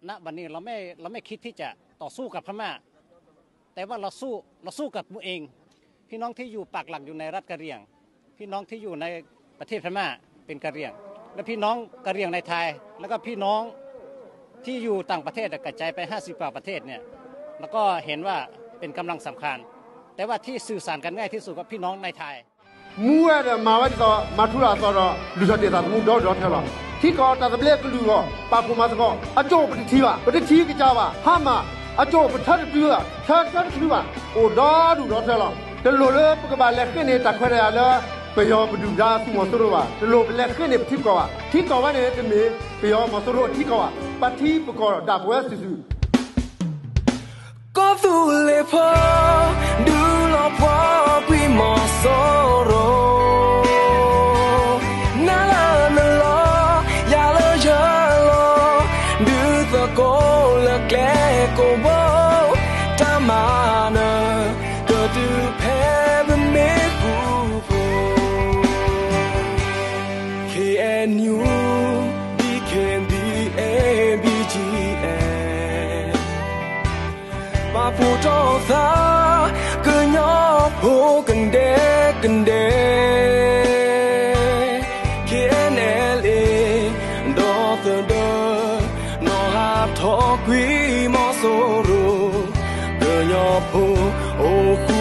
ณวันนี้เราไม่เราไม่คิดที่จะต่อสู้กับพม่า แต่ว่าเราสู้เราสู้กับตัวเอง พี่น้องที่อยู่ปักหลักอยู่ในรัฐกะเหรี่ยง พี่น้องที่อยู่ในประเทศพม่าเป็นกะเหรี่ยง และพี่น้องกะเหรี่ยงในไทย แล้วก็พี่น้องที่อยู่ต่างประเทศกระจายไปห้าสิบกว่าประเทศเนี่ย แล้วก็เห็นว่าเป็นกำลังสำคัญ แต่ว่าที่สื่อสารกันง่ายที่สุดก็พี่น้องในไทย မူဝဲဒီးမၤဝဲဒ်သိး မၤထူရၤအသီဒီး လုၢ်ထီၣ်တ့ၢ်သးသမူဒီဒီထၢလီၤ. ထံကီၢ်တၢ်သဘျ့ကလုာ်အဂီၢ် ပာ်ဖှိၣ်မၤသကိး အကၠိၣ်ပတထံၣ်ဘၣ် ပတထံၣ်ကစၢ်ဘၣ် ဟါမၢ် အကၠိၣ်ပထၢတတုၤဘၣ် ထၢထၢတချုးဘၣ် အိၣ်ဒီဒူၣ်ဒီထၢလီၤ. တလိၣ်လၢပကဘၣ်လဲၤဃ့န့ၢ်တၢ်ခွဲးတၢ်ယာ်လၢ ပယီၤပဒုၣ်ပဒါသုးမီၤစိရိၤဘၣ် တလိၣ်ပလဲၤဃ့န့ၢ်ပထံပကီၢ်ဘၣ်. ထံကီၢ်ဝဲန့ၣ်တမ့ၢ် ပယီၤမီၤစိရိၤအထံကီၢ်ဘၣ် ပထံပကီၢ်ဒၣ်ပဝဲစုာ်စုာ် ကီၢ်သူလ့ၤဖိ ဒုးလီၤပှီၢ်ကွံာ်မီၤစိရိၤ နၤလၢနလီၤ ယၤလၢယလီၤ ဒုးသကိးလၢကျဲကိးဘိ တၢ်မၤနၢၤ ကတုၤဖဲပမ့ၢ်ဃူဖိ ခ့ၣ်အဲၣ်ယူၣ် ဘံၣ်ခ့ၣ်ဘံၣ် အဲၣ်ဘံၣ်ကၠံၣ်အဲၣ် ပာ်ဖှိၣ်ထီၣ်သး ကညီဖိကဒဲကဒဲ ခ့ၣ်အဲၣ်အဲၣ်လ့ ဒီသဒၢ နီၢ်ဟးထီၣ်ကွံာ်မီၤစိရိၤ ကညီဖိအိၣ်ဃူ